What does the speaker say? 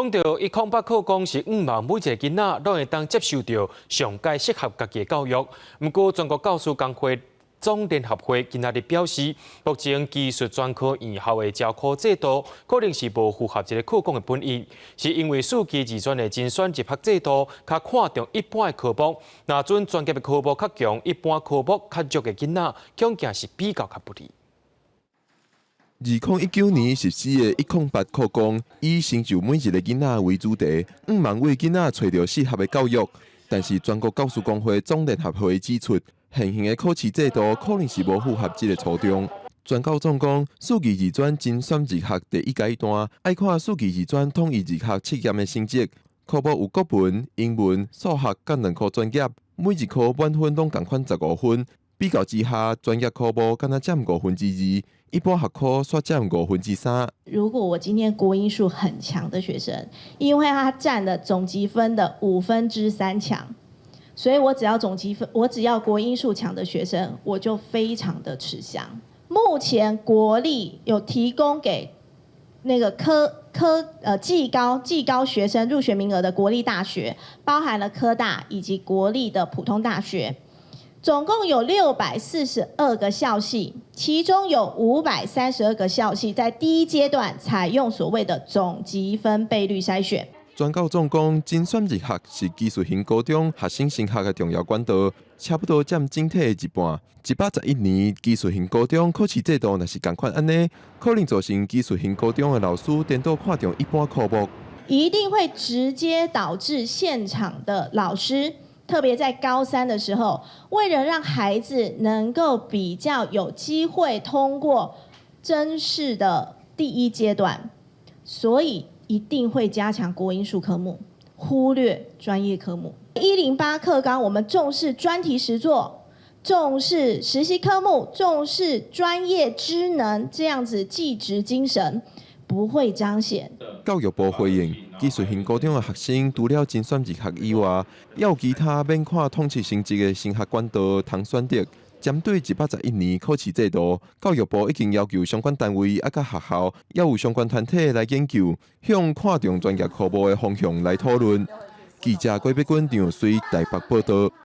講到108課綱是向望每一个囡仔攏會當接受著上佳適合家己的教育。毋過全國教師工會總聯合會今仔日表示，目前技術專科院校的招考制度可能是無符合這个課綱的本意，是因為四期二專的甄選入學制度較看重一般的科目，若準專業的科目較強，一般科目較弱的囡仔，恐驚是比較較不利。2019年實施的108課綱，以成就每一个囡仔為主題，向望為囡仔揣著適合的教育。但是全國教師工會總聯合會指出，現行的考試制度可能是無符合這个初衷。全教總講，四技二專甄選入學第一階段，愛看四技二專統一入學測驗的成績，科目有國文、英文、數學佮兩科專業，每一科滿分攏仝款15分。比較之下，專業科目敢若佔2/5，一般學科煞佔3/5。如果我今天國英數很強的學生，因為他佔了總級分的3/5強，所以我只要總級分，我只要國英數強的學生，我就非常的吃香。目前國立有提供給那個科科呃技高學生入學名額的國立大學，包含了科大以及國立的普通大學。總共有642個校系，其中有532個校系在第一階段採用所謂的總級分倍率篩選。全教總講，甄選入學是技術型高中學生升學的重要管道，差不多佔整體的一半。111年技術型高中考試制度若是仝款按呢，可能造成技術型高中的老師顛倒看重一般科目，一定會直接導致現場的老師，特別在高三的時候，為了讓孩子能夠比較有機會通過甄試的第一階段，所以一定會加強國英數科目，忽略專業科目。108課綱，我們重視專題實作，重視實習科目，重視專業知能，這樣子技職精神不會彰顯。教育部回應，技術型高中的學生除了甄選入學以外，猶有其他免看統測成績的升學管道通選擇。針對111年考試制度，教育部已經要求相關單位啊，佮學校，猶有相關團體來研究，向看重專業科目的方向來討論。記者郭碧君、張瑞台北報道。